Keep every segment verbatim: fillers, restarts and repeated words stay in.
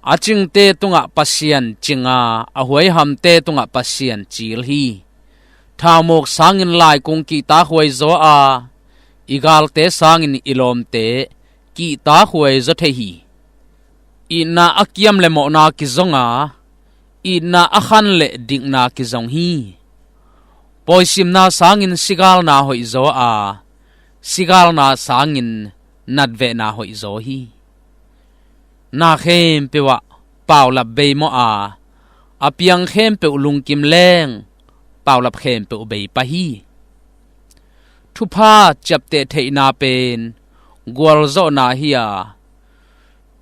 A cingte tungah Pasian cinga, a huaihamte tungah Pasian cil hi. Thaumuk sangin laikung kihtakhuai zaw a, i galte sangin i lawmte kihtakhuai zaw thei hi. Itna a kiam le mawhna kizonga, itna a khan le dikna kizong hi. Pawisimna sangin sigalna hoih zaw a, sigalna sangin natvehna hoih zaw hi. Na khempeuh ah paulap beimawh a, a piang khempeuh lungkim leng paulap khempeuh bei pah hi. Thupha ciapteh theihna pen gualzawhna hi a,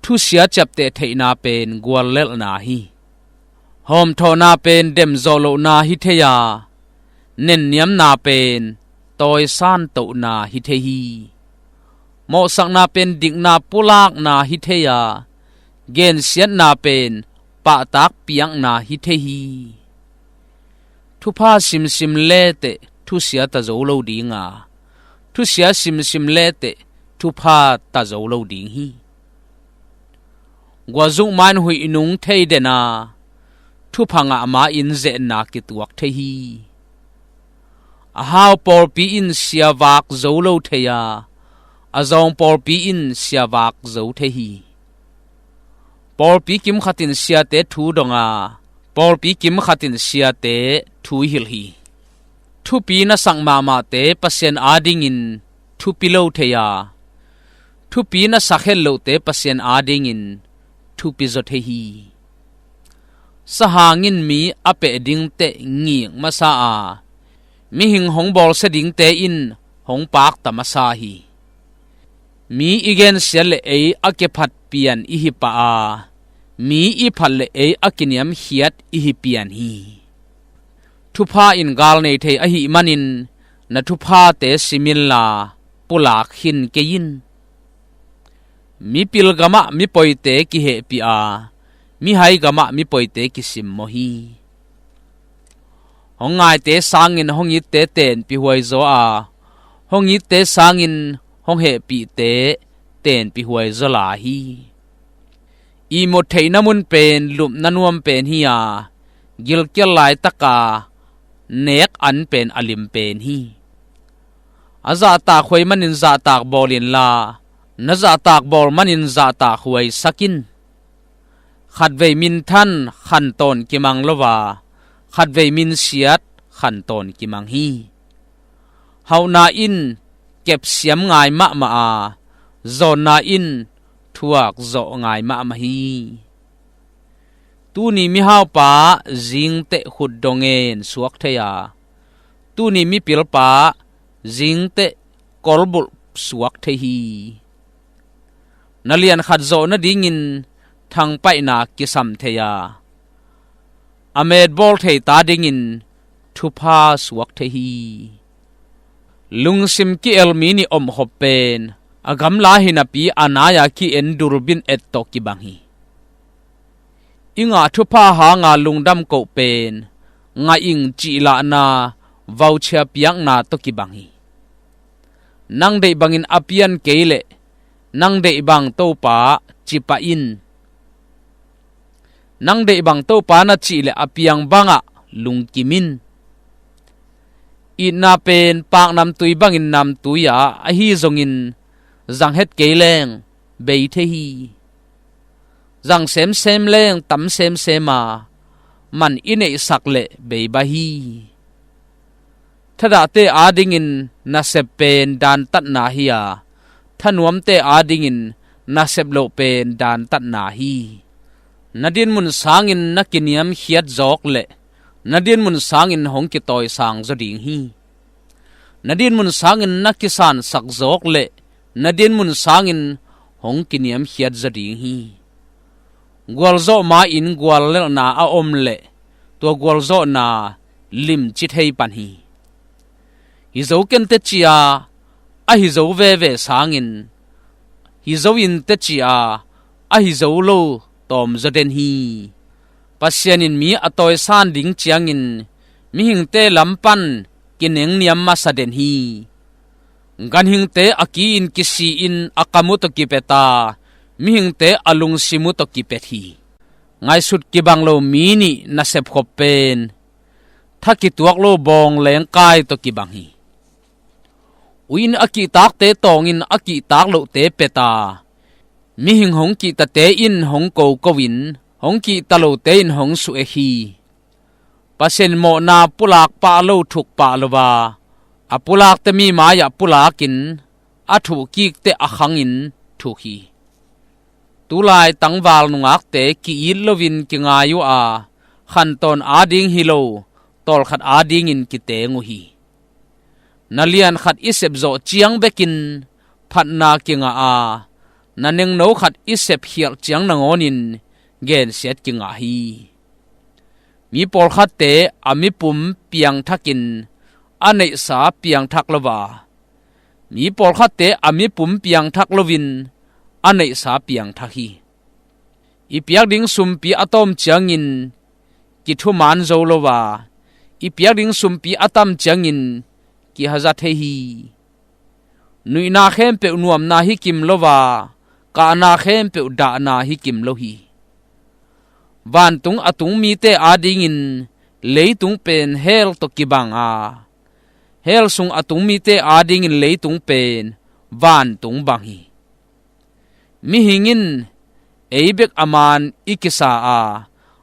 thusia ciapteh theihna pen guallelhna hi. Hawmthawhna pen demzawh lohna hi thei a, nenniamna pen tawisan tohna hi thei hi. Mawhsakna pen dikna pulakna hi thei a, gensiatna pen pahtak piakna hi thei hi. Thupha simsim leteh thusia ta zo lo ding a, thusia simsim leteh thupha ta zo lo ding hi. Guazuk ma-in huih nung thei den a, thupha ngah ma-in zetna kituak thei hi. A hau pawlpi in siavak zo lo thei a, a zawng pawlpi in siavak zo thei hi. Pawlpi kimkhat in siate thu dong a, pawlpi kimkhat in siate thu hilh hi. Thupi na sak mahmahte Pasian adingin thupi lo thei a, thupi na sak het lohte Pasian adingin thupi zaw thei hi. Sahang in mi a peh dingteh ngik masa a, mihing hong bawlsia dingte in hong pakta masa hi. Mi i gensiat le ei a kephat pian i hi pah a, mi i phat le ei a kiniamkhiat i hi pian hi. Thupha in gal nei thei ahih manin na thuphate sim inla pulak khin kei in. Mipil gamah mipoite kihehpih a, mihai gamah mipoite kisimmawh hi. Hong ngaite sangin hong itte tenpih huai zaw a, hong itte sangin hong hehpihte tenpih huai zaw lai hi. Ihmut theihna mun pen lupna nuam pen hi a, gilkial laitaka nek an pen a lim pen hi. A zahtak huai manin zahtak bawl inla, na zahtak bawl manin zahtak huaisak in. Khatvei minthan khantawn kimang lo a, khatvei minsiat khantawn kimang hi. Hauhna in kepsiam ngai mahmah a, zawnna in thuak zawh ngai mahmah hi. Tuni mihaupa zingteh khutdong ngen suak thei a, tuni mipilpa zingteh kolbulh suak thei hi. Na lian khat zawh nadingin thangpaihna kisam thei a, a metbawl thei ta dingin thupha suak thei hi. Lungsim ki-el mi nih omkhop pen a gamla hi napi a nai-a ki-en dulbin et tawh kibang hi. I ngah thupha hanga lungdam koh pen ngah ing cihlahna voucher piakna tawh kibang hi. Nang deih bangin a pian kei leh nang deih bang Topa ci pah in. Nang deih bang Topa na cih leh a piang bangah lungkim in. Itna pen paknamtui bangin namtui a, ahi zongin zang het kei leng bei thei hi. Zang semsem leng tam semsem a, man i neihsak leh bei bah hi. Thadahte adingin nasep pen dantatna hi a, thanuamte adingin nasep loh pen dantatna hi. Na dinmun sangin na kiniamkhiat zawk leh na dinmun sangin hong kitawisang zaw ding hi. Na dinmun sangin na kisansak zawk leh na dinmun sangin hong kiniamkhiat zaw ding hi. Gualzawh ma-in guallelhna a om leh tua gualzawhna limci thei pan hi. Hi zo kenteh ci-a a hi zo veve sangin hi zo inteh ci-a a hi zo lo tawm zaw den hi. Pasian in mi a tawisan ding ciangin mihingte lam pan kinengniam masa den hi. Ganhingte a ki-in kisi-in a kam uh tawh kipet a, mihingte a lungsim uh tawh kipet hi. Ngaihsut kibang lo mi nih nasep khop pen tha kituak lo bawng lengkai tawh kibang hi. Ui in a kihtakte tawngin a kihtak lohte peta, mihing hong kihtate in hong koko in, hong kihta lote in hong suhek hi. Pasian in mawhna pulak pah lo thuk pah lo a, a pulakte mi mai-ah pulakin, a thuhkikte a khangin thuk hi. Tulai tangval nungakte ki-it loin kingai uh a, khantawn ading hi lo, tawlkhat adingin kiteng uh hi. Na lian khat i sep zawh ciang bekin phatna kingah a, na nengno khat i sep khialh ciang nangawnin gensiat kingah hi. Mi pawlkhatte a mipum piangthakin a neihsa piangthak lo a, mi pawlkhatte a mipum piangthak loin a neihsa piangthak hi. I piak ding sumpi a tawm ciangin kithuman zo lo a, i piak ding sumpi a tam ciangin kihaza thei hi. Nuihna khempeuh nuamna hi kim lo a, kahna khempeuh dahna hi kim lo hi. Vantung a tung mite adingin leitung pen hell tawh kibang a, hell sung a tung mite adingin leitung pen vantung bang hi. Mihing in ei bek a man i kisa a,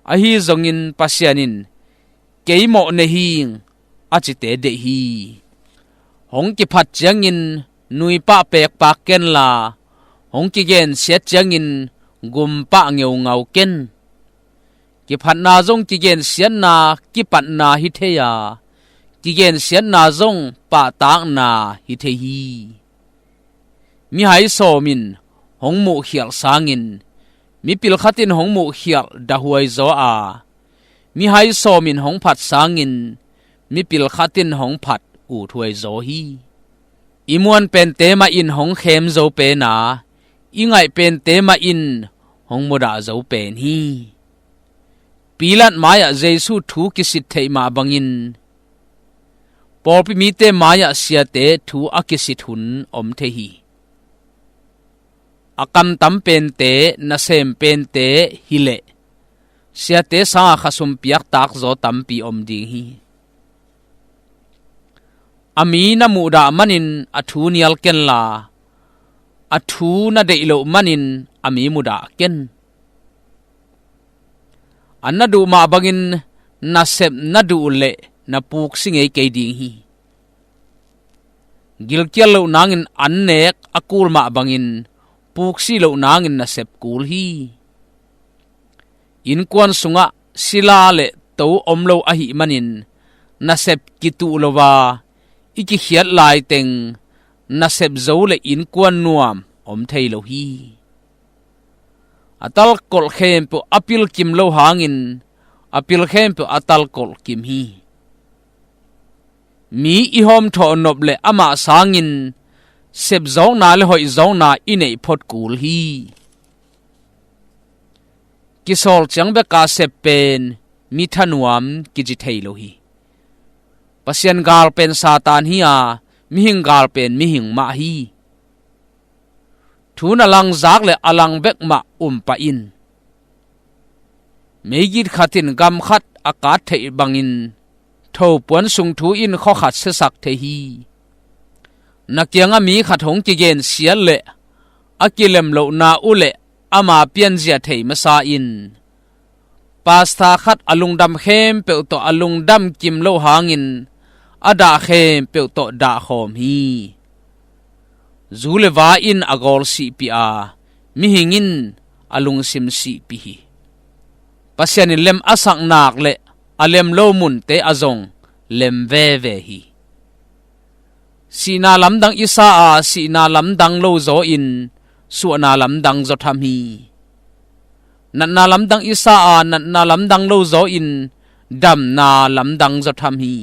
ahi zongin Pasian in kei mawh nei hing a cite deih hi. Hong kiphat ciangin nuipah pekpak kenla, hong kigensiat ciangin gumpah ngeungau ken. Kiphatna zong kigensiatna kipatna hi thei a, kigensiatna zong pahtakna hi thei hi. Mihai sawm in hong muhkhialh sangin mipil khat in hong muhkhialh dahhuai zaw a, mihai sawm in hong phat sangin mipil khat in hong phat uthuai zaw hi. I muan pente mah in hong khem zo pen a, i ngaih pente mah in hong mudah zo pen hi. Pilat mai-ah Jesu thu kisit theih mah bangin pawlpi mite mai-ah siate thu a kisit hun om thei hi. A kamtam pente, nasem pente hileh siate sanga khasum piaktak zaw tampi om ding hi. A mi na muhdah manin a thu nial kenla, a thu na deih loh manin a mi mudah ken. An na duh mah bangin nasep na duh leh na puksi ngei kei ding hi. Gilkial loh nangin an nek a kul mah bangin puksi loh nangin nasep kul hi. Innkuan sungah sila le to om lo ahih manin nasep kituh lo a, i kikhiat laiteng nasep zo le innkuan nuam om thei lo hi. A talkolh khempeuh a pilkim lo hangin a pil khempeuh a talkolh kim hi. Mi i hawmthawh nop le amah sangin sepzawkna le hoihzawkna i neih phot kul hi. Kisawl ciang beka sep pen mi thanuam kici thei lo hi. Pasian gal pen Satan hi a, mihing gal pen mihing mah hi. Thu na langzak le a lang bek mah um pah in. Meigit khat in gam khat a kat theih bangin thopuan sung thu in khua khat siasak thei hi. Na kiangah mi khat hong kigensiat le a kilem lohna uh le ama pianzia thei masa in. Pasta khat a lungdam khempeuh tawh a lungdam kim lo hangin a dah khempeuh tawh dah khawm hi. Zu le va in a gawl sihpih a, mihing in a lungsim sihpih hi. Pasian in lem a sak nak le a lem lo munte a zong lem veve hi. Sihna lamdang i sa a, sihna lamdang lo zaw in suahna lamdang zaw tham hi. Natna lamdang i sa a, natna lamdang lo zaw in damna lamdang zaw tham hi.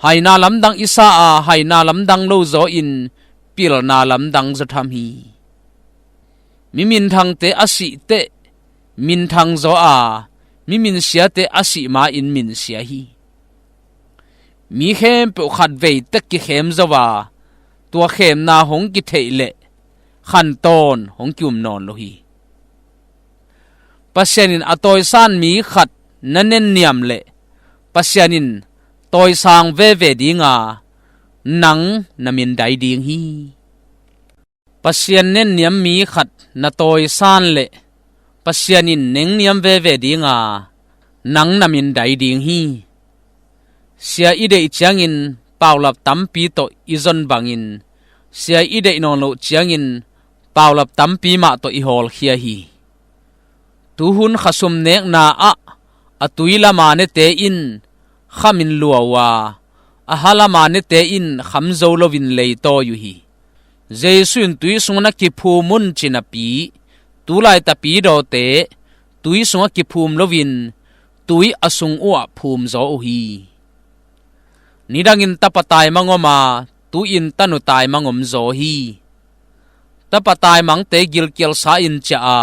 Haina lamdang i sa a, haina lamdang lo zaw in pilna lamdang zaw tham hi. Mi minthangte a sih teh minthang zaw a, mi minsiate a sih ma-in minsia hi. Mi khempeuh khatvei tek kikhem zo a, tua khemna hong kitheih leh khantawn hong kium nawn lo hi. Pasian in a tawisan mi khat na nenniam leh Pasian in tawisang veve dinga nang na mindai ding hi. Pasian nenniam mi khat na tawisan leh Pasian in nengniam veve dinga nang na mindai ding hi. Sia i deih ciangin paulap tampi tawh i zon bangin sia i deih nawn loh ciangin paulap tampi mah tawh i hawlkhia hi. Tuhun khasum nekna ah a tui lama nete in khamin lua uh a, a ha lama nete in kham zo loin leitawi uh hi. Jesu in tui sungah na kiphum un ci napi, tulai tapidawte tui sungah kiphum loin tui a sung uhah phum zaw uh hi. Nidangin tapa taimang om a, tu-in tanu taimang om zaw hi. Tapa taimangte gilkialsa in ciah a,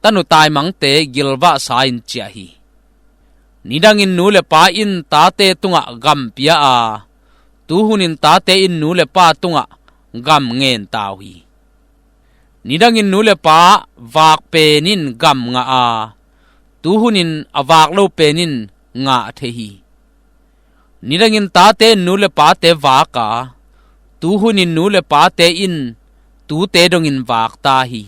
tanu taimangte gilvahsa in ciah hi. Nidangin nu le pa in tate tungah gam pia a, tuhunin tate in nu le pa tungah gam ngen ta uh hi. Nidangin nu le pa vak pen in gam ngah a, tuhunin a vak lo pen in ngah thei hi. Nidangin tate in nu le pate vak a, tuhunin nu le pate in tute dongin vak ta hi.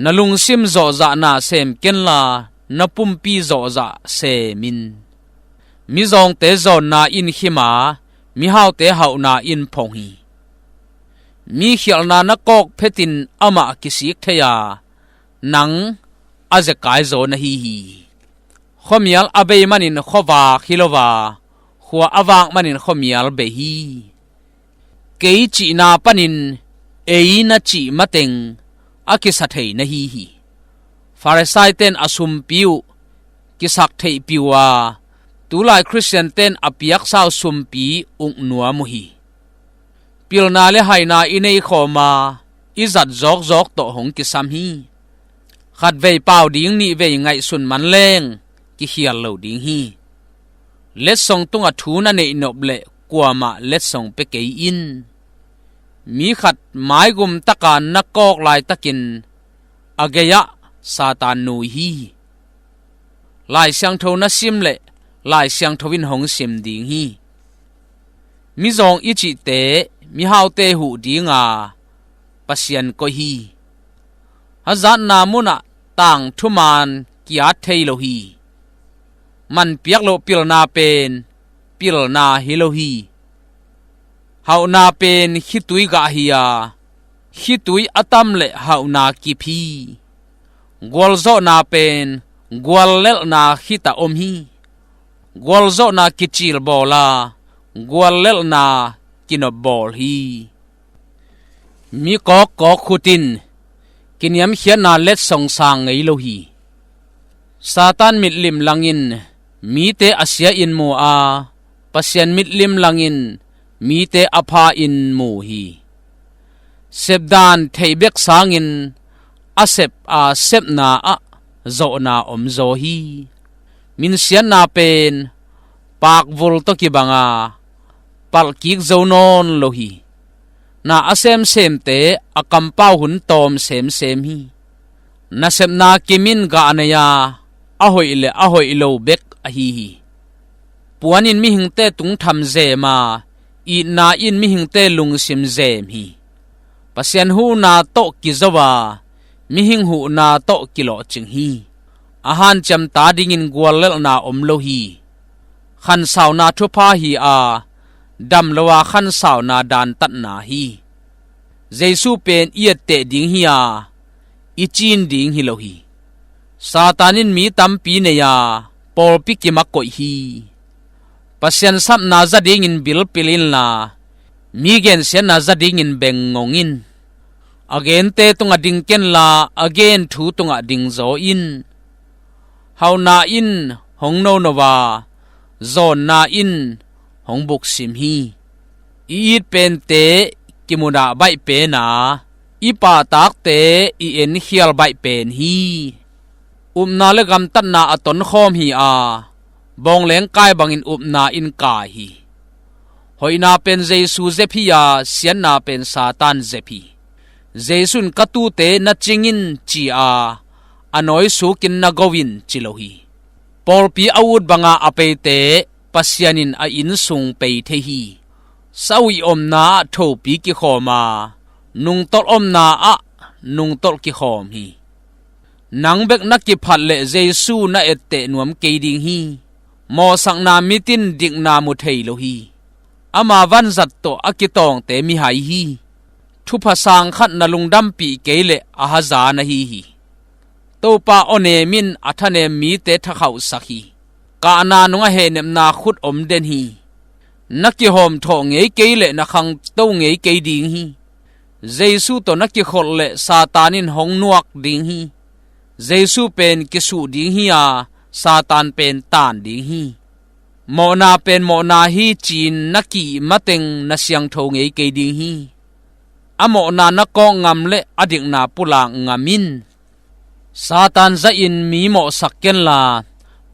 Na lungsim zawhzahna sem kenla, na pumpi zawhzah sem in. Mizawngte zawnna in khim a, mihaute hauhna in phong hi. Mi khialhna na kawk phetin amah kisik thei a, nang a zekai zaw na hi hi. Khuamial a bei manin khuavak hi lo a, khua a vak manin khuamial bei hi. Kei cihna panin ei na cih mateng a kisa thei na hi hi. Farisai ten a sumpi uh kisak theihpih uh a, tulai Khristian ten a piaksa uh sumpi uk nuam uh hi. Pilna le haina i nei khawm a, i zat zawkzawk tawh hong kisam hi. Khatvei pau ding nihvei ngaihsun man leng kikhial lo ding hi. Letsong tungah thu na neih nop leh kuamah letsong pia kei in. Mi khat maigum taka na kawk laitakin a gei-ah Satan nui hi. Lai Siangtho na sim leh Lai Siangtho in hong sim ding hi. Mizawng i cihte mihaute huh dinga Pasian koih hi. Hazatna munah tang thuman ki-at thei lo hi. Man piak loh pilna pen pilna hi lo hi. Hauhna pen khitui gah hi a, khitui a tam leh hauhna kip hi. Gualzawhna pen guallelhna khitah om hi. Gualzawhna kicil bawl a, guallelhna kinop bawl hi. Mi kawkkawk khut in kiniamkhiatna letsong sang ngei lo hi. Satan mitlim langin mite a sia in mu a, Pasian mitlim langin mite a pha in mu hi. Sepdan theih bek sangin a sep a sepna ah zawhna om zaw hi. Minsiatna pen pakvul tawh kibang a, palh kik zo nawn lo hi. Na a semsemte a kampau hun tawm semsem hi. Nasepna kim in gah nei a, a hoih le a hoih lo bek ahi hi. Puan in mihingte tungtham zem a, itna in mihingte lungsim zem hi. Pasian huhna tawh kizo a, mihing huhna tawh kilawhcing hi. A hanciam ta dingin guallelhna om lo hi. Khansauna thupha hi a, dam lo a khansauna dantatna hi. Jesu pen i etteh ding hi a, i cin ding hi lo hi. Satan in mi tampi nei a, pawlpi kimah koih hi. Pasian sapna za dingin bilpil inla, mi gensiatna za dingin beng ngong in. A gente tungah ding kenla, a gen thu tungah ding zaw in. Hauhna in hong nono a, zawnna in hong buksim hi. I it pente kimudah baih pen a, i pahtakte i enkhial baih pen hi. Upna le gamtatna a tonkhawm hi a, bawngleng kai bangin upna in kai hi. Hoihna pen Jesu zep hi a, siatna pen Satan zep hi. Jesu in ka tuute na cing in ci a, a nawi sukin na go in ci lo hi. Pawlpi a ut banga a peite Pasian in a inn sung pei thei hi. Sauih omna ah thopi kikhawm a, nungtolh omna ah nungtolh kikhawm hi. Nang bek na kiphat leh Jesu na etteh nuam kei ding hi. Mawhsakna mit in dikna mu thei lo hi. Ama vanzat tawh a kitawngte mihai hi. Thupha sang khat na lungdampih kei leh a haza na hi hi. Topa awnem in a thanem mite thakhauhsak hi. Kahna nungah hehnepna khut om den hi. Na kihawmthawh ngei kei leh na khangto ngei kei ding hi. Jesu tawh na kikholh leh Satan in hong nuak ding hi. Jesu pen kisuh ding hi a, Satan pen taan ding hi. Mawhna pen mawhna hi ci-in na kih mateng na siangtho ngei kei ding hi. A mawhna na kawk ngam leh a dikna pulak ngam in. Satan zahin mi mawhsak kenla,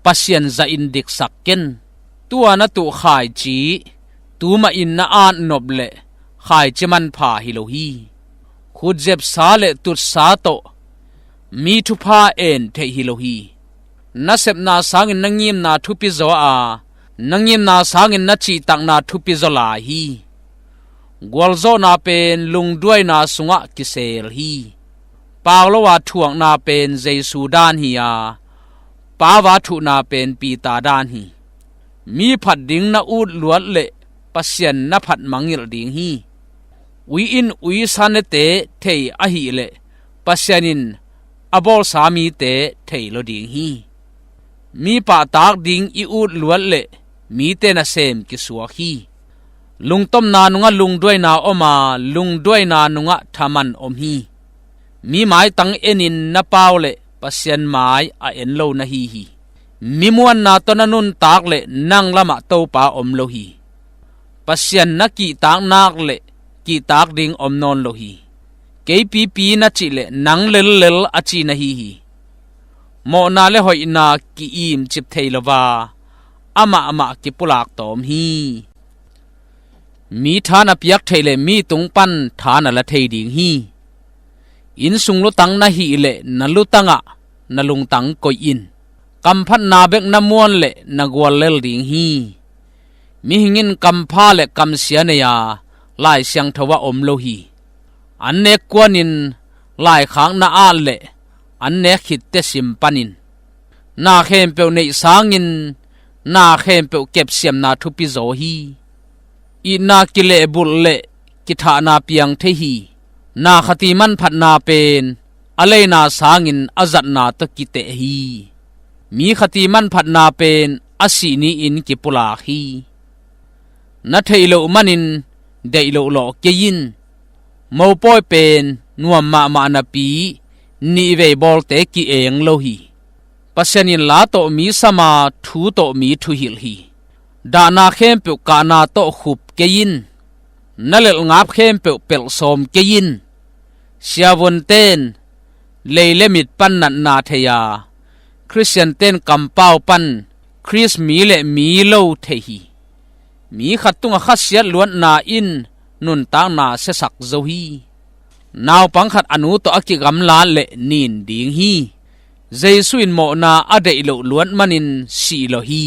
Pasian zahin diksak ken. Tua na tuh khaici, tu mahin na at nop leh khaici manpha hi lo hi. Khutzepsa leh tutsa tawh mi thupha en theih hi lo hi. Na sepna sangin na ngimna thupi zaw a, na ngimna sangin na cihtakna thupi zaw lai hi. Gualzawhna pen lungduaina sungah kisel hi. Pau lo a thuakna pen Jesu dan hi a, pau a thuhna pen Peter dan hi. Mi phat ding na ut luat leh Pasian na phat mangngilh ding hi. Ui in uisa nete thei ahih leh Pasian in a bawlsa mite thei lo ding hi. Mi pahtak ding i ut luat leh mite nasem kisuak hi. Lungtomna nungah lungduaina om a, lungduaina nungah thaman om hi. Mi maitang enin na pau leh Pasian mai a en lo na hi hi. Mi muanna tawh na nuntak leh nang lamah Topa om lo hi. Pasian na kihtak nak leh kihtak ding om nawn lo hi. Kei pipi na cih leh nang lellel a ci na hi hi. Mawhna leh hoihna ki-imcip thei lo a, amah amah kipulak tawm hi. Mi tha na piak theih leh mi tung pan tha na la thei ding hi. Innsung lutang na hih leh na lutangah na lungtang koih in. Kamphatna bek na muan leh na guallel ding hi. Mihing in kampha leh kamsia nei a, Lai Siangtho ah om lo hi. An nek kuanin laikhak na at leh an nek khitte sim panin. Na khempeuh neih sangin na khempeuh kepsiamna thupi zaw hi. Itna kilehbulh leh kithahna piang thei hi. Na khati manphatna pen a leina sangin a zatna tawh kiteh hi. Mi khati manphatna pen a sih ni-in kipulak hi. Na theih loh manin deih loh lawh kei in. Mopawi pen nuam mahmah napi nihvei bawlte ki-eng lo hi. Pasian in la tawh mi sam a, thu tawh mi thuhilh hi. Dahna khempeuh kahna tawh khup kei in. Na lelhngap khempeuh pelh sawm kei in. Siavuanten lei le mit pan natna thei a, Khristianten kampau pan Khrist mi le mi lo thei hi. Mi khat tungah khasiat luatna in nuntakna siasak zo hi. Naupang khat a nu tawh a kigamla leh nin ding hi. Jesu in mawhna a deih loh luat manin sih lawh hi.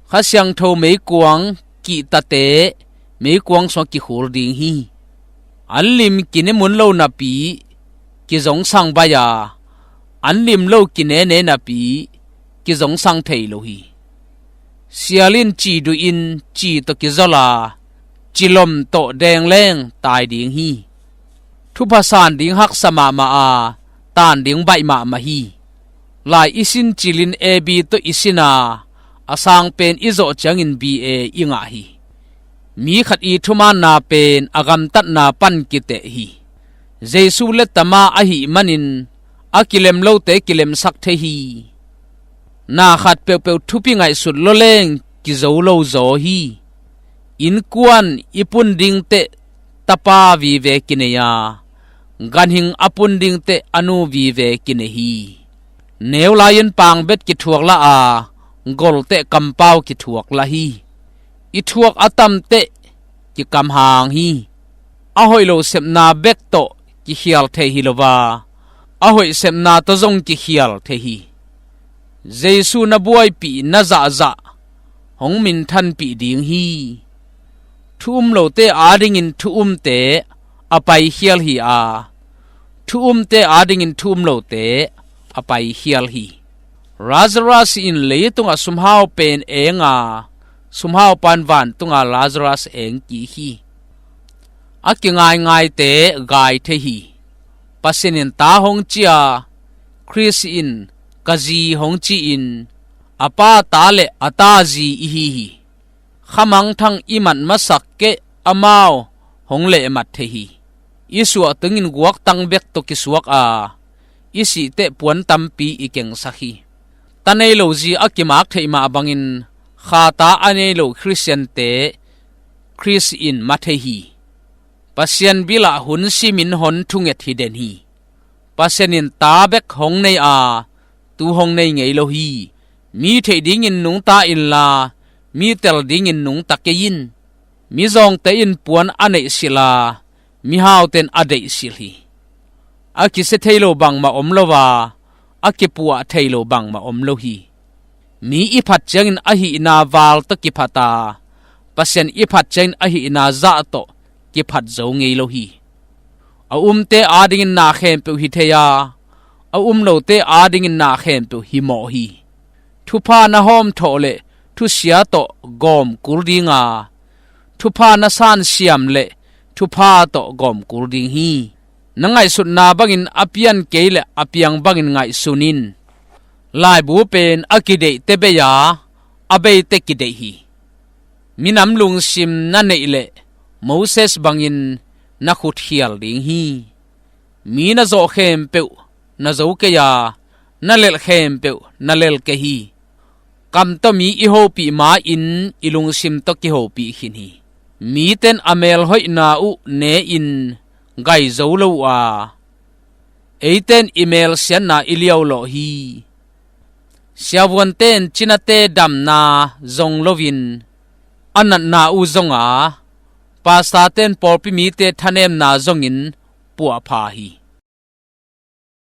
Kha Siangtho meikuang kihtate meikuang sungah kikhul ding hi. An lim kine mun lo napi kizongsang baih a, an lim lo kinene napi kizongsang thei lo hi. Sial in ci duh in ci tawh kizol a, cilom tawh dengleng tai ding hi. Thupha san ding haksa mahmah a, tan ding baih mahmah hi. Lai i sin cilin A B tawh i sin a, a sang pen i zawh ciangin B A i ngah hi. Mi khat i thumaanna pen a gamtatna pan kiteh hi. Jesu lettama ahih manin a kilem lote kilemsak thei hi. Na khat peuhpeuh thupi ngaihsut lawleng kizo lo zaw hi. Innkuan i pun dingteh tapa vive kinei a, ganhing a pun dingteh a nu vive kinei hi. Neu lai-in pangbet kithuak lah a, golteh kampau kithuak lah hi. I thuak a tamteh kikamhang hi. A hoih lo sepna bek tawh kikhial thei hi lo a, a hoih sepna tawh zong kikhial thei hi. Jesu na buaipih na zahzah hong minthanpih ding hi. Thu um lote adingin thu umte a paikhial hi a, thu umte adingin thu um lote a paikhial hi. Lazarus in leitungah sumhau pen eng a, sumhau pan vantunga Lazarus eng kik hi. A kingaingaite gai thei hi. Pasian in ta hong ci a, Khrist in ka zi hong ci-in, a pa ta le a ta zi i hi hi. Khamangthang i mat masak kei amau hong lehmat thei hi. I suah tungin guaktang bek tawh kisuak a, i sih teh puan tampi i kengsak hi. Ta nei lo zi a kimak theih mah bangin kha ta a nei lo Khristiante Khrist in ma thei hi. Pasian bilah hun simin hon thunget hi den hi. Pasian in ta bek hong nei a, tu hong nei ngei lo hi. Mi theih dingin nungta inla, mi tel dingin nungta kei in. Mizawngte in puan a neihsilh a, mihaute in a deihsilh hi. A kisia thei lo bangmah om lo a, a kipuah thei lo bangmah om lo hi. Mi i phat ciangin a hihna val tawh kiphat a, Pasian i phat ciangin a hihna zah tawh kiphat zo ngei lo hi. A umte adingin na khempeuh hi thei a, a um lote adingin na khempeuh hi mawh hi. Thupha na hawmthawh le thusia tawh gawm kul ding a, thupha na sansiam le thupha tawh gawm kul ding hi. Na ngaihsutna bangin a pian kei le a piang bangin ngaihsun in. Laibu pen a kideihte bei a, a beite kideih hi. Minam lungsim na neih le Moses bangin na khutkhial ding hi. Mi na zawh khempeuh na zo kei a, na lelh khempeuh na lel kei hi. Kam tawh mi i hopih ma-in i lungsim tawh kihopih khin hi. Mite in a melhoihna uh ne-in gai zo lo uh a, eite in i melsiatna i liaulawh hi. Siavuante in cinate damna zong loin a natna uh zong a, pastorte in pawlpi mite thanemna zongin puahpha hi.